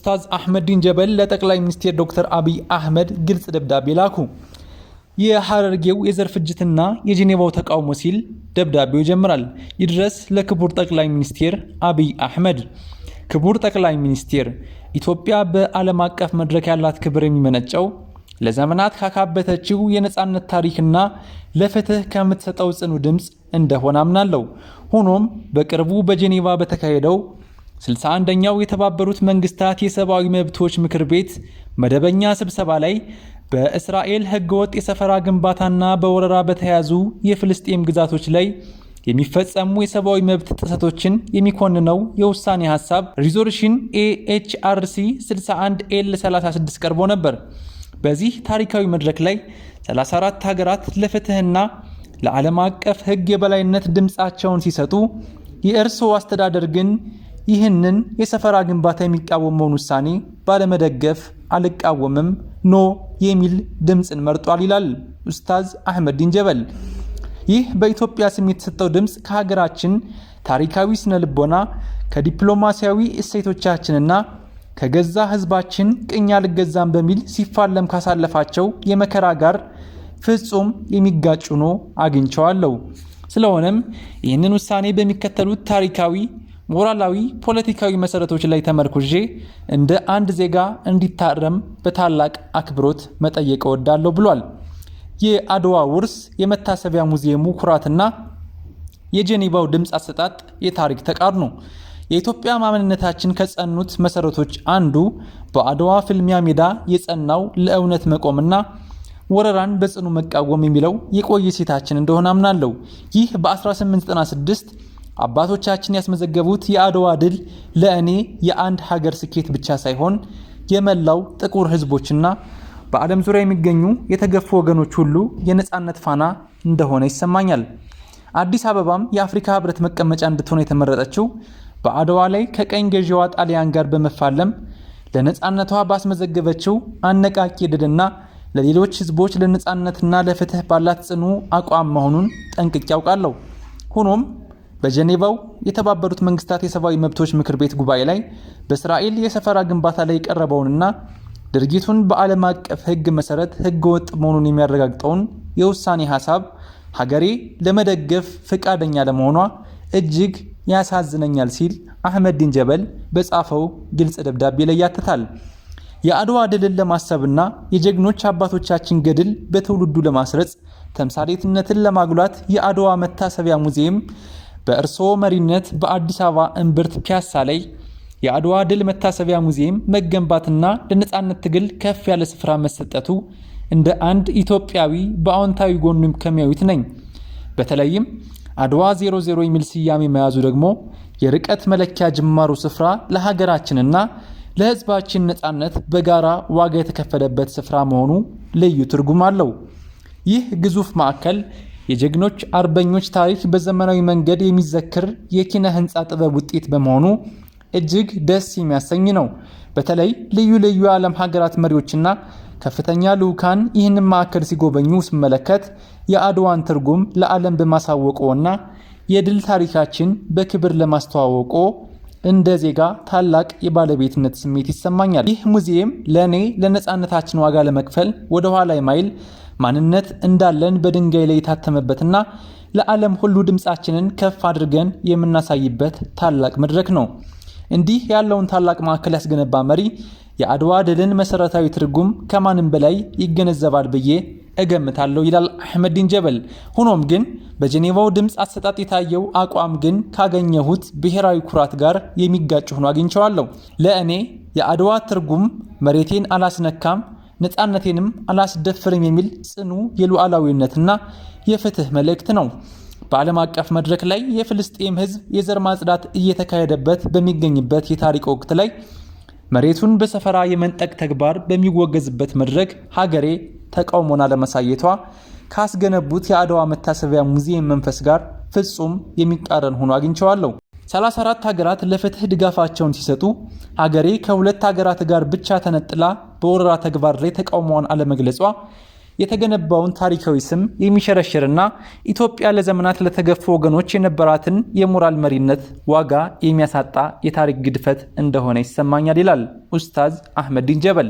ኡስታዝ አሕመዲን ጀበል ለጠቅላይ ሚኒስትር ዶክተር አብይ አህመድ ግልጽ ደብዳቤ ላኩ። የሐረርጌው የዘር ፍጅትና የጄኔቫው ተቃውሞ ሲል ደብዳቤው ይጀምራል። ይድረስ ለክቡር ጠቅላይ ሚኒስትር አብይ አህመድ። ክቡር ጠቅላይ ሚኒስትር፣ ኢትዮጵያ በዓለም አቀፍ መድረክ ያላት ክብር የሚመነጨው ለዘመናት ካካበተችው የነፃነት ታሪክና ለፍትህ ከምትሰጠው ጽኑ ድምፅ እንደሆነ አምናለሁ። ሆኖም በቅርቡ በጄኔቫ በተካሄደው 61ኛው የተባበሩት መንግስታት የሰብአዊ መብቶች ምክር ቤት መደበኛ ስብሰባ ላይ በእስራኤል ህገወጥ የሰፈራ ግንባታና በወረራ በተያዙ የፍልስጤም ግዛቶች ላይ የሚፈጸሙ የሰብአዊ መብት ጥሰቶችን የሚኮንነው የውሳኔ ሀሳብ resolution AHRC 61 L 36 ቀርቦ ነበር። በዚህ ታሪካዊ መድረክ ላይ 34 ሀገራት ለፍትህና ለዓለም አቀፍ ህግ የበላይነት ድምፃቸውን ሲሰጡ፣ የእርስዎ አስተዳደር ግን ይህንን የሰፈራ ግንባታ የሚቃወመውን ውሳኔ ባለመደገፍ አልቃወምም፣ no የሚል ድምፅን መርጧል ይላል ኡስታዝ አሕመዲን ጀበል። ይህ በኢትዮጵያ ስም የተሰጠው ድምፅ ከሀገራችን ታሪካዊ ስነ ልቦና፣ ከዲፕሎማሲያዊ እሴቶቻችንና ከገዛ ህዝባችን ቅኝ አልገዛም በሚል ሲፋለም ካሳለፋቸው የመከራ ጋር ፍጹም የሚጋጭ ሆኖ አግኝቸዋለሁ። ስለሆነም ይህንን ውሳኔ በሚከተሉት ታሪካዊ፣ ሞራላዊ፣ ፖለቲካዊ መሰረቶች ላይ ተመርኩዤ እንደ አንድ ዜጋ እንዲታረም በታላቅ አክብሮት መጠየቅ እወዳለሁ ብሏል። የአድዋ ውርስ የመታሰቢያ ሙዚየሙ ኩራትና የጄኔቫው ድምፅ አሰጣጥ የታሪክ ተቃርኖ። የኢትዮጵያ ማንነታችን ከጸኑት መሰረቶች አንዱ በአድዋ ፍልሚያ ሜዳ የጸናው ለእውነት መቆምና ወረራን በጽኑ መቃወም የሚለው የቆየ ሴታችን እንደሆነ አምናለሁ። ይህ በ1896 አባቶቻችን ያስመዘገቡት የአድዋ ድል ለእኔ የአንድ ሀገር ስኬት ብቻ ሳይሆን የመላው ጥቁር ሕዝቦችና በዓለም ዙሪያ የሚገኙ የተገፉ ወገኖች ሁሉ የነፃነት ፋና እንደሆነ ይሰማኛል። አዲስ አበባም የአፍሪካ ሕብረት መቀመጫ እንድትሆን የተመረጠችው በአድዋ ላይ ከቀኝ ገዢዋ ጣሊያን ጋር በመፋለም ለነፃነቷ ባስመዘገበችው አነቃቂ ድልና ለሌሎች ሕዝቦች ለነፃነትና ለፍትህ ባላት ጽኑ አቋም መሆኑን ጠንቅቄ ያውቃለሁ። ሆኖም በጀኔቫው የተባበሩት መንግስታት የሰብአዊ መብቶች ምክር ቤት ጉባኤ ላይ በእስራኤል የሰፈራ ግንባታ ላይ የቀረበውንና ድርጊቱን በዓለም አቀፍ ሕግ መሰረት ሕገወጥ መሆኑን የሚያረጋግጠውን የውሳኔ ሀሳብ ሀገሬ ለመደገፍ ፈቃደኛ ለመሆኗ እጅግ ያሳዝነኛል ሲል አሕመዲን ጀበል በጻፈው ግልጽ ደብዳቤ ላይ ያትታል። የአድዋ ድልን ለማሰብና የጀግኖች አባቶቻችን ገድል በትውልዱ ለማስረጽ ተምሳሌትነትን ለማጉላት የአድዋ መታሰቢያ ሙዚየም በእርስዎ መሪነት በአዲስ አበባ እምብርት ፒያሳ ላይ የአድዋ ድል መታሰቢያ ሙዚየም መገንባትና ለነፃነት ትግል ከፍ ያለ ስፍራ መሰጠቱ እንደ አንድ ኢትዮጵያዊ በአዎንታዊ ጎኑ ከሚያዩት ነኝ። በተለይም አድዋ 00 የሚል ስያሜ መያዙ ደግሞ የርቀት መለኪያ ጅማሩ ስፍራ ለሀገራችንና ለሕዝባችን ነፃነት በጋራ ዋጋ የተከፈለበት ስፍራ መሆኑ ልዩ ትርጉም አለው። ይህ ግዙፍ ማዕከል የጀግኖች አርበኞች ታሪክ በዘመናዊ መንገድ የሚዘክር የኪነ ህንፃ ጥበብ ውጤት በመሆኑ እጅግ ደስ የሚያሰኝ ነው። በተለይ ልዩ ልዩ የዓለም ሀገራት መሪዎችና ከፍተኛ ልዑካን ይህንን ማዕከል ሲጎበኙ ስመለከት የአድዋን ትርጉም ለዓለም በማሳወቅዎና የድል ታሪካችን በክብር ለማስተዋወቆ እንደ ዜጋ ታላቅ የባለቤትነት ስሜት ይሰማኛል። ይህ ሙዚየም ለእኔ ለነፃነታችን ዋጋ ለመክፈል ወደ ኋላ የማይል ማንነት እንዳለን በድንጋይ ላይ የታተመበትና ለዓለም ሁሉ ድምፃችንን ከፍ አድርገን የምናሳይበት ታላቅ መድረክ ነው። እንዲህ ያለውን ታላቅ ማዕከል ያስገነባ መሪ የአድዋ ድልን መሰረታዊ ትርጉም ከማንም በላይ ይገነዘባል ብዬ እገምታለሁ ይላል አሕመዲን ጀበል። ሆኖም ግን በጄኔቫው ድምፅ አሰጣጥ የታየው አቋም ግን ካገኘሁት ብሔራዊ ኩራት ጋር የሚጋጭ ሆኖ አግኝቸዋለሁ። ለእኔ የአድዋ ትርጉም መሬቴን አላስነካም፣ ነፃነቴንም አላስደፍርም የሚል ጽኑ የሉዓላዊነትና የፍትህ መልእክት ነው። በዓለም አቀፍ መድረክ ላይ የፍልስጤም ሕዝብ የዘር ማጽዳት እየተካሄደበት በሚገኝበት የታሪክ ወቅት ላይ መሬቱን በሰፈራ የመንጠቅ ተግባር በሚወገዝበት መድረክ ሀገሬ ተቃውሞን አለማሳየቷ ካስገነቡት የአድዋ መታሰቢያ ሙዚየም መንፈስ ጋር ፍጹም የሚቃረን ሆኖ አግኝቸዋለሁ። 34 ሀገራት ለፍትህ ድጋፋቸውን ሲሰጡ ሀገሬ ከሁለት ሀገራት ጋር ብቻ ተነጥላ በወረራ ተግባር ላይ ተቃውሞዋን አለመግለጿ የተገነባውን ታሪካዊ ስም የሚሸረሽርና ኢትዮጵያ ለዘመናት ለተገፉ ወገኖች የነበራትን የሞራል መሪነት ዋጋ የሚያሳጣ የታሪክ ግድፈት እንደሆነ ይሰማኛል ይላል ኡስታዝ አህመዲን ጀበል።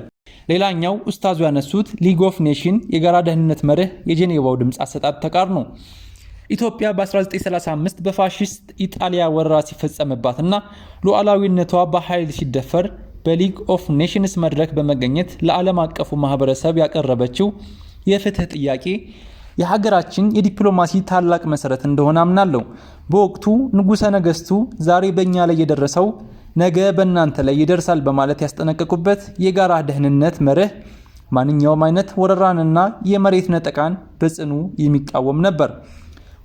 ሌላኛው ኡስታዙ ያነሱት League of Nation የጋራ ደህንነት መርህ የጄኔቫው ድምፅ አሰጣጥ ተቃርኖ። ኢትዮጵያ በ1935 በፋሺስት ኢጣሊያ ወረራ ሲፈጸምባትና ሉዓላዊነቷ በኃይል ሲደፈር በ League of Nations መድረክ በመገኘት ለዓለም አቀፉ ማህበረሰብ ያቀረበችው የፍትህ ጥያቄ የሀገራችን የዲፕሎማሲ ታላቅ መሰረት እንደሆነ አምናለሁ። በወቅቱ ንጉሠ ነገሥቱ ዛሬ በእኛ ላይ የደረሰው ነገ በእናንተ ላይ ይደርሳል በማለት ያስጠነቀቁበት የጋራ ደህንነት መርህ ማንኛውም አይነት ወረራንና የመሬት ነጠቃን በጽኑ የሚቃወም ነበር።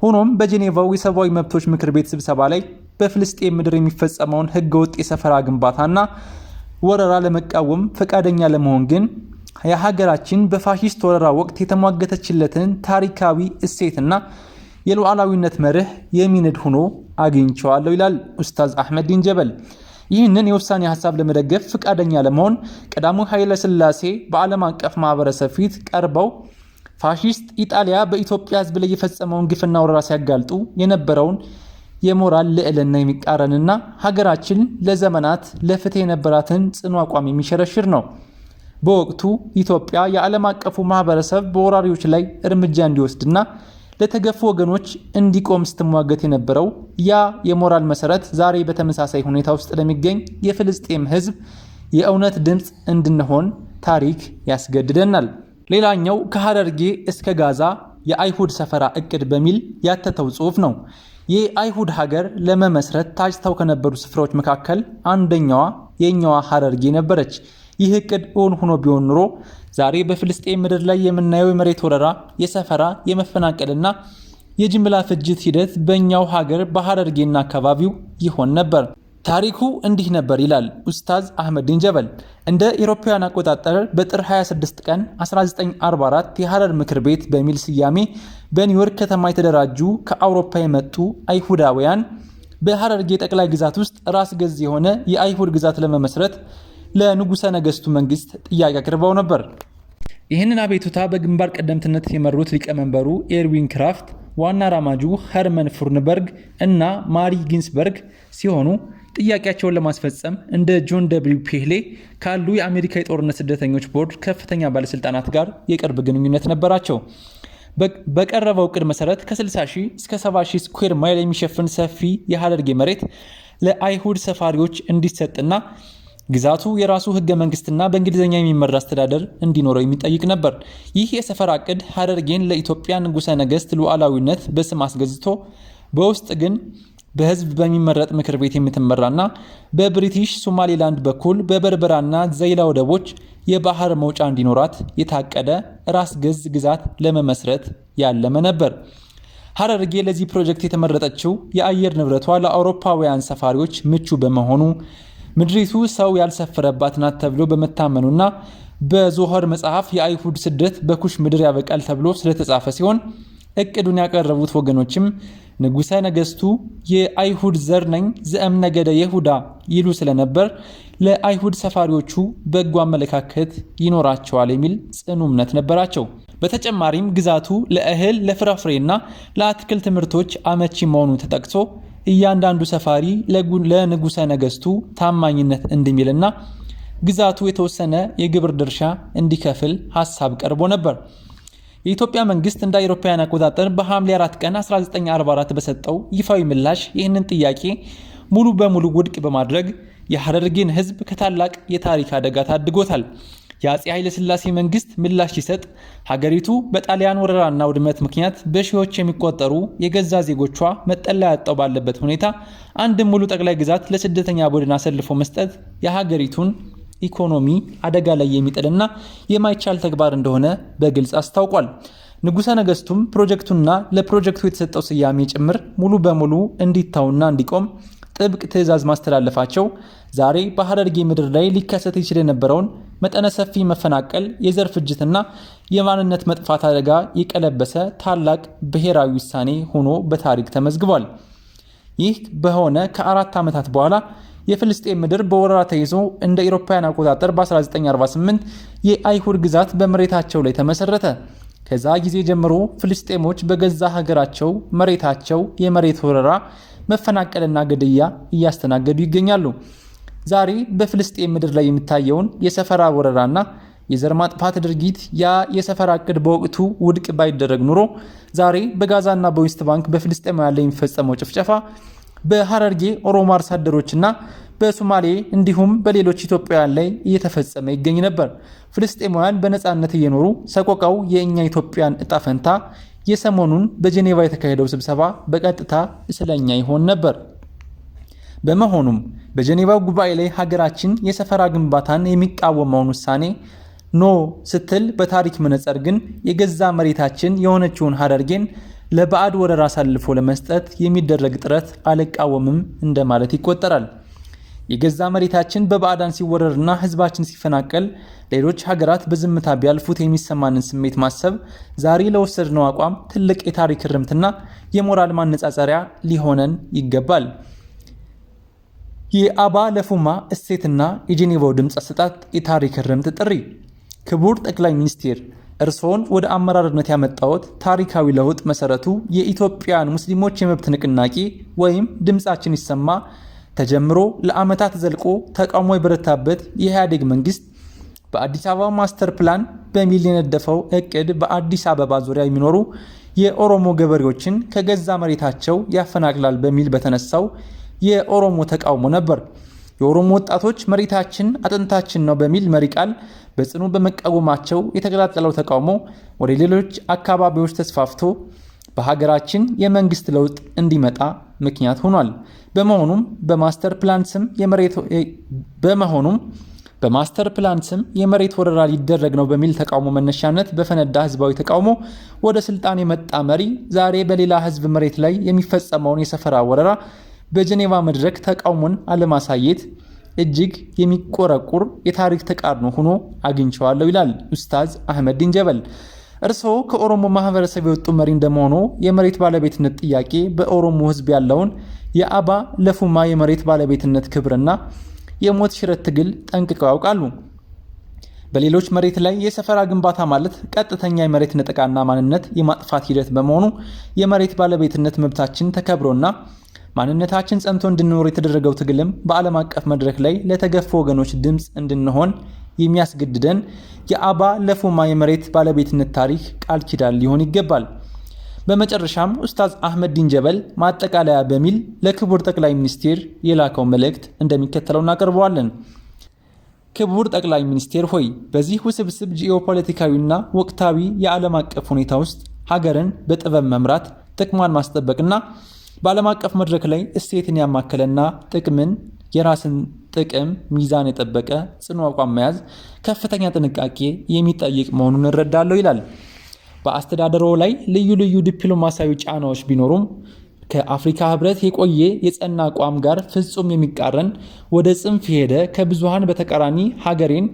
ሆኖም በጄኔቫው የሰብአዊ መብቶች ምክር ቤት ስብሰባ ላይ በፍልስጤም ምድር የሚፈጸመውን ህገወጥ የሰፈራ ግንባታና ወረራ ለመቃወም ፈቃደኛ ለመሆን ግን የሀገራችን በፋሺስት ወረራ ወቅት የተሟገተችለትን ታሪካዊ እሴትና የሉዓላዊነት መርህ የሚንድ ሆኖ አግኝቸዋለሁ ይላል ኡስታዝ አሕመዲን ጀበል። ይህንን የውሳኔ ሀሳብ ለመደገፍ ፈቃደኛ ለመሆን ቀዳማዊ ኃይለ ሥላሴ በዓለም አቀፍ ማህበረሰብ ፊት ቀርበው ፋሺስት ኢጣሊያ በኢትዮጵያ ሕዝብ ላይ የፈጸመውን ግፍና ወረራ ሲያጋልጡ የነበረውን የሞራል ልዕልና የሚቃረንና ሀገራችን ለዘመናት ለፍትህ የነበራትን ጽኑ አቋም የሚሸረሽር ነው። በወቅቱ ኢትዮጵያ የዓለም አቀፉ ማህበረሰብ በወራሪዎች ላይ እርምጃ እንዲወስድና ለተገፉ ወገኖች እንዲቆም ስትሟገት የነበረው ያ የሞራል መሰረት ዛሬ በተመሳሳይ ሁኔታ ውስጥ ለሚገኝ የፍልስጤም ሕዝብ የእውነት ድምፅ እንድንሆን ታሪክ ያስገድደናል። ሌላኛው ከሐረርጌ እስከ ጋዛ የአይሁድ ሰፈራ እቅድ በሚል ያተተው ጽሑፍ ነው። የአይሁድ ሀገር ለመመስረት ታጭተው ከነበሩ ስፍራዎች መካከል አንደኛዋ የኛዋ ሐረርጌ ነበረች። ይህ እቅድ እውን ሆኖ ቢሆን ኑሮ ዛሬ በፍልስጤም ምድር ላይ የምናየው የመሬት ወረራ፣ የሰፈራ፣ የመፈናቀልና የጅምላ ፍጅት ሂደት በእኛው ሀገር በሐረርጌና አካባቢው ይሆን ነበር። ታሪኩ እንዲህ ነበር ይላል ኡስታዝ አህመዲን ጀበል። እንደ ኢሮፓውያን አቆጣጠር በጥር 26 ቀን 1944 የሐረር ምክር ቤት በሚል ስያሜ በኒውዮርክ ከተማ የተደራጁ ከአውሮፓ የመጡ አይሁዳውያን በሐረርጌ ጠቅላይ ግዛት ውስጥ ራስ ገዝ የሆነ የአይሁድ ግዛት ለመመስረት ለንጉሠ ነገሥቱ መንግስት ጥያቄ አቅርበው ነበር። ይህንን አቤቱታ በግንባር ቀደምትነት የመሩት ሊቀመንበሩ ኤርዊን ክራፍት፣ ዋና አራማጁ ኸርመን ፉርንበርግ እና ማሪ ጊንስበርግ ሲሆኑ ጥያቄያቸውን ለማስፈጸም እንደ ጆን ደብሊው ፔህሌ ካሉ የአሜሪካ የጦርነት ስደተኞች ቦርድ ከፍተኛ ባለስልጣናት ጋር የቅርብ ግንኙነት ነበራቸው። በቀረበው እቅድ መሰረት ከ60 ሺህ እስከ 70 ሺህ square mile የሚሸፍን ሰፊ የሐረርጌ መሬት ለአይሁድ ሰፋሪዎች እንዲሰጥና ግዛቱ የራሱ ህገ መንግስትና በእንግሊዝኛ የሚመራ አስተዳደር እንዲኖረው የሚጠይቅ ነበር። ይህ የሰፈራ እቅድ ሐረርጌን ለኢትዮጵያ ንጉሠ ነገሥት ሉዓላዊነት በስም አስገዝቶ በውስጥ ግን በህዝብ በሚመረጥ ምክር ቤት የምትመራና በብሪቲሽ ሶማሌላንድ በኩል በበርበራና ዘይላ ወደቦች የባህር መውጫ እንዲኖራት የታቀደ ራስ ገዝ ግዛት ለመመስረት ያለመ ነበር። ሐረርጌ ለዚህ ፕሮጀክት የተመረጠችው የአየር ንብረቷ ለአውሮፓውያን ሰፋሪዎች ምቹ በመሆኑ፣ ምድሪቱ ሰው ያልሰፈረባት ናት ተብሎ በመታመኑና በዞኸር መጽሐፍ የአይሁድ ስደት በኩሽ ምድር ያበቃል ተብሎ ስለተጻፈ ሲሆን እቅዱን ያቀረቡት ወገኖችም ንጉሠ ነገሥቱ የአይሁድ ዘር ነኝ ዘእምነገደ ይሁዳ ይሉ ስለነበር ለአይሁድ ሰፋሪዎቹ በጎ አመለካከት ይኖራቸዋል የሚል ጽኑ እምነት ነበራቸው። በተጨማሪም ግዛቱ ለእህል፣ ለፍራፍሬና ለአትክልት ምርቶች አመቺ መሆኑ ተጠቅሶ እያንዳንዱ ሰፋሪ ለንጉሠ ነገሥቱ ታማኝነት እንዲሚልና ግዛቱ የተወሰነ የግብር ድርሻ እንዲከፍል ሐሳብ ቀርቦ ነበር። የኢትዮጵያ መንግስት እንደ አውሮፓውያን አቆጣጠር በሐምሌ 4 ቀን 1944 በሰጠው ይፋዊ ምላሽ ይህንን ጥያቄ ሙሉ በሙሉ ውድቅ በማድረግ የሐረርጌን ሕዝብ ከታላቅ የታሪክ አደጋ ታድጎታል። የአፄ ኃይለሥላሴ መንግስት ምላሽ ሲሰጥ ሀገሪቱ በጣሊያን ወረራና ውድመት ምክንያት በሺዎች የሚቆጠሩ የገዛ ዜጎቿ መጠለያ ያጣው ባለበት ሁኔታ አንድ ሙሉ ጠቅላይ ግዛት ለስደተኛ ቡድን አሰልፎ መስጠት የሀገሪቱን ኢኮኖሚ አደጋ ላይ የሚጥልና የማይቻል ተግባር እንደሆነ በግልጽ አስታውቋል። ንጉሠ ነገሥቱም ፕሮጀክቱና ለፕሮጀክቱ የተሰጠው ስያሜ ጭምር ሙሉ በሙሉ እንዲታውና እንዲቆም ጥብቅ ትዕዛዝ ማስተላለፋቸው ዛሬ በሐረርጌ ምድር ላይ ሊከሰት ይችል የነበረውን መጠነ ሰፊ መፈናቀል፣ የዘር ፍጅትና የማንነት መጥፋት አደጋ የቀለበሰ ታላቅ ብሔራዊ ውሳኔ ሆኖ በታሪክ ተመዝግቧል። ይህ በሆነ ከ4 ዓመታት በኋላ የፍልስጤም ምድር በወረራ ተይዞ እንደ አውሮፓውያን አቆጣጠር በ1948 የአይሁድ ግዛት በመሬታቸው ላይ ተመሰረተ። ከዛ ጊዜ ጀምሮ ፍልስጤሞች በገዛ ሀገራቸው መሬታቸው የመሬት ወረራ፣ መፈናቀልና ግድያ እያስተናገዱ ይገኛሉ። ዛሬ በፍልስጤም ምድር ላይ የሚታየውን የሰፈራ ወረራና የዘር ማጥፋት ድርጊት ያ የሰፈራ እቅድ በወቅቱ ውድቅ ባይደረግ ኑሮ ዛሬ በጋዛና በዌስት ባንክ በፍልስጤማውያን ላይ የሚፈጸመው ጭፍጨፋ በሐረርጌ ኦሮሞ አርሶ አደሮችና በሶማሌ እንዲሁም በሌሎች ኢትዮጵያውያን ላይ እየተፈጸመ ይገኝ ነበር። ፍልስጤማውያን በነፃነት እየኖሩ ሰቆቃው የእኛ ኢትዮጵያን እጣ ፈንታ የሰሞኑን በጄኔቫ የተካሄደው ስብሰባ በቀጥታ ስለኛ ይሆን ነበር። በመሆኑም በጄኔቫ ጉባኤ ላይ ሀገራችን የሰፈራ ግንባታን የሚቃወመውን ውሳኔ no ስትል፣ በታሪክ መነጽር ግን የገዛ መሬታችን የሆነችውን ሐረርጌን ለባዕድ ወረራ አሳልፎ ለመስጠት የሚደረግ ጥረት አልቃወምም እንደማለት ይቆጠራል። የገዛ መሬታችን በባዕዳን ሲወረርና ሕዝባችን ሲፈናቀል ሌሎች ሀገራት በዝምታ ቢያልፉት የሚሰማንን ስሜት ማሰብ ዛሬ ለወሰድነው አቋም ትልቅ የታሪክ እርምትና የሞራል ማነጻጸሪያ ሊሆነን ይገባል። የአባ ለፉማ እሴትና የጄኔቫው ድምፅ አሰጣጥ የታሪክ እርምት ጥሪ። ክቡር ጠቅላይ ሚኒስትር፣ እርስዎን ወደ አመራርነት ያመጣዎት ታሪካዊ ለውጥ መሰረቱ የኢትዮጵያን ሙስሊሞች የመብት ንቅናቄ ወይም ድምፃችን ይሰማ ተጀምሮ ለዓመታት ዘልቆ ተቃውሞ የበረታበት የኢህአዴግ መንግስት በአዲስ አበባ ማስተር ፕላን በሚል የነደፈው እቅድ በአዲስ አበባ ዙሪያ የሚኖሩ የኦሮሞ ገበሬዎችን ከገዛ መሬታቸው ያፈናቅላል በሚል በተነሳው የኦሮሞ ተቃውሞ ነበር። የኦሮሞ ወጣቶች መሬታችን አጥንታችን ነው በሚል መሪ ቃል በጽኑ በመቃወማቸው የተቀጣጠለው ተቃውሞ ወደ ሌሎች አካባቢዎች ተስፋፍቶ በሀገራችን የመንግስት ለውጥ እንዲመጣ ምክንያት ሆኗል። በመሆኑም በማስተር ፕላን ስም የመሬት ወረራ ሊደረግ ነው በሚል ተቃውሞ መነሻነት በፈነዳ ህዝባዊ ተቃውሞ ወደ ስልጣን የመጣ መሪ ዛሬ በሌላ ህዝብ መሬት ላይ የሚፈጸመውን የሰፈራ ወረራ በጀኔቫ መድረክ ተቃውሞን አለማሳየት እጅግ የሚቆረቁር የታሪክ ተቃርኖ ሆኖ አግኝቼዋለሁ ይላል ኡስታዝ አህመዲን ጀበል። እርስዎ ከኦሮሞ ማህበረሰብ የወጡ መሪ እንደመሆኑ የመሬት ባለቤትነት ጥያቄ በኦሮሞ ህዝብ ያለውን የአባ ለፉማ የመሬት ባለቤትነት ክብርና የሞት ሽረት ትግል ጠንቅቀው ያውቃሉ። በሌሎች መሬት ላይ የሰፈራ ግንባታ ማለት ቀጥተኛ የመሬት ነጠቃና ማንነት የማጥፋት ሂደት በመሆኑ የመሬት ባለቤትነት መብታችን ተከብሮና ማንነታችን ጸንቶ እንድንኖር የተደረገው ትግልም በዓለም አቀፍ መድረክ ላይ ለተገፉ ወገኖች ድምፅ እንድንሆን የሚያስገድደን የአባ ለፉማ የመሬት ባለቤትነት ታሪክ ቃል ኪዳን ሊሆን ይገባል። በመጨረሻም ኡስታዝ አህመዲን ጀበል ማጠቃለያ በሚል ለክቡር ጠቅላይ ሚኒስትር የላከው መልእክት እንደሚከተለው እናቀርበዋለን። ክቡር ጠቅላይ ሚኒስትር ሆይ፣ በዚህ ውስብስብ ጂኦፖለቲካዊና ወቅታዊ የዓለም አቀፍ ሁኔታ ውስጥ ሀገርን በጥበብ መምራት፣ ጥቅሟን ማስጠበቅና በዓለም አቀፍ መድረክ ላይ እሴትን ያማከለና ጥቅምን የራስን ጥቅም ሚዛን የጠበቀ ጽኑ አቋም መያዝ ከፍተኛ ጥንቃቄ የሚጠይቅ መሆኑን እረዳለሁ ይላል። በአስተዳደሩ ላይ ልዩ ልዩ ዲፕሎማሲያዊ ጫናዎች ቢኖሩም ከአፍሪካ ሕብረት የቆየ የጸና አቋም ጋር ፍጹም የሚቃረን፣ ወደ ጽንፍ የሄደ፣ ከብዙሃን በተቃራኒ ሀገሬን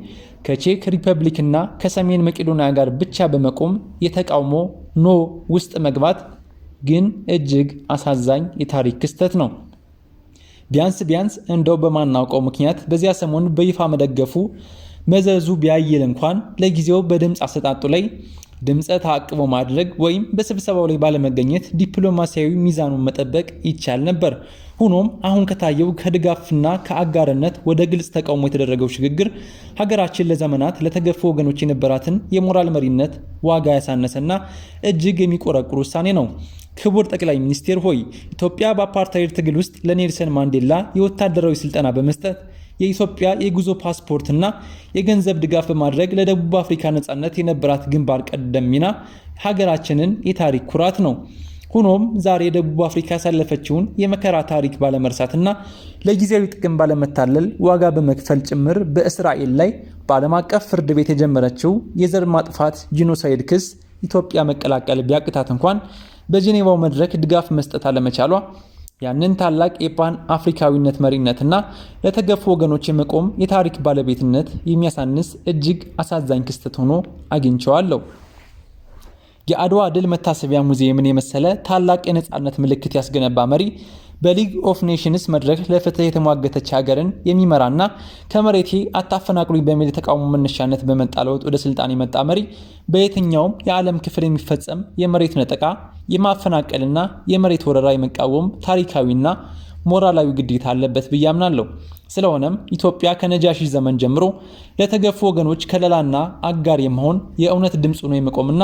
ከቼክ ሪፐብሊክና ከሰሜን መቄዶንያ ጋር ብቻ በመቆም የተቃውሞ no ውስጥ መግባት ግን እጅግ አሳዛኝ የታሪክ ክስተት ነው። ቢያንስ ቢያንስ እንደው በማናውቀው ምክንያት በዚያ ሰሞን በይፋ መደገፉ መዘዙ ቢያይል እንኳን ለጊዜው በድምፅ አሰጣጡ ላይ ድምፀ ተአቅቦ ማድረግ ወይም በስብሰባው ላይ ባለመገኘት ዲፕሎማሲያዊ ሚዛኑን መጠበቅ ይቻል ነበር። ሆኖም አሁን ከታየው ከድጋፍና ከአጋርነት ወደ ግልጽ ተቃውሞ የተደረገው ሽግግር ሀገራችን ለዘመናት ለተገፉ ወገኖች የነበራትን የሞራል መሪነት ዋጋ ያሳነሰና እጅግ የሚቆረቁር ውሳኔ ነው። ክቡር ጠቅላይ ሚኒስትር ሆይ፣ ኢትዮጵያ በአፓርታይድ ትግል ውስጥ ለኔልሰን ማንዴላ የወታደራዊ ስልጠና በመስጠት፣ የኢትዮጵያ የጉዞ ፓስፖርትና የገንዘብ ድጋፍ በማድረግ ለደቡብ አፍሪካ ነጻነት የነበራት ግንባር ቀደም ሚና ሀገራችንን የታሪክ ኩራት ነው። ሆኖም ዛሬ ደቡብ አፍሪካ ያሳለፈችውን የመከራ ታሪክ ባለመርሳትና ለጊዜያዊ ጥቅም ባለመታለል ዋጋ በመክፈል ጭምር በእስራኤል ላይ በዓለም አቀፍ ፍርድ ቤት የጀመረችው የዘር ማጥፋት ጂኖሳይድ ክስ ኢትዮጵያ መቀላቀል ቢያቅታት እንኳን በጄኔቫው መድረክ ድጋፍ መስጠት አለመቻሏ ያንን ታላቅ የፓን አፍሪካዊነት መሪነትና ለተገፉ ወገኖች የመቆም የታሪክ ባለቤትነት የሚያሳንስ እጅግ አሳዛኝ ክስተት ሆኖ አግኝቼዋለሁ። የአድዋ ድል መታሰቢያ ሙዚየምን የመሰለ ታላቅ የነፃነት ምልክት ያስገነባ መሪ በ League of Nations መድረክ ለፍትህ የተሟገተች ሀገርን የሚመራና ከመሬቴ አታፈናቅሉኝ በሚል የተቃውሞ መነሻነት በመጣ ለውጥ ወደ ስልጣን የመጣ መሪ በየትኛውም የዓለም ክፍል የሚፈጸም የመሬት ነጠቃ፣ የማፈናቀልና የመሬት ወረራ የመቃወም ታሪካዊና ሞራላዊ ግዴታ አለበት ብዬ አምናለሁ። ስለሆነም ኢትዮጵያ ከነጃሺ ዘመን ጀምሮ ለተገፉ ወገኖች ከለላና አጋር የመሆን፣ የእውነት ድምፅ ሆኖ የመቆምና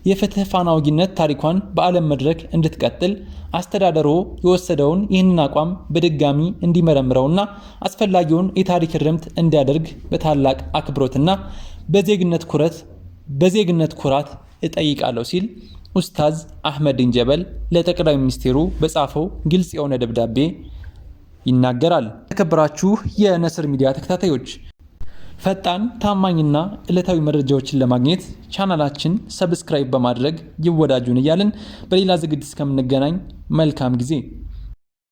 የፍትህ ፋና ወጊነት ታሪኳን በዓለም መድረክ እንድትቀጥል አስተዳደሩ የወሰደውን ይህንን አቋም በድጋሚ እንዲመረምረውና አስፈላጊውን የታሪክ እርምት እንዲያደርግ በታላቅ አክብሮትና በዜግነት ኩራት እጠይቃለሁ ሲል ኡስታዝ አህመዲን ጀበል ለጠቅላይ ሚኒስትሩ በጻፈው ግልጽ የሆነ ደብዳቤ ይናገራል። የተከበራችሁ የነስር ሚዲያ ተከታታዮች፣ ፈጣን፣ ታማኝና ዕለታዊ መረጃዎችን ለማግኘት ቻናላችን subscribe በማድረግ ይወዳጁን እያልን በሌላ ዝግጅት እስከምንገናኝ መልካም ጊዜ።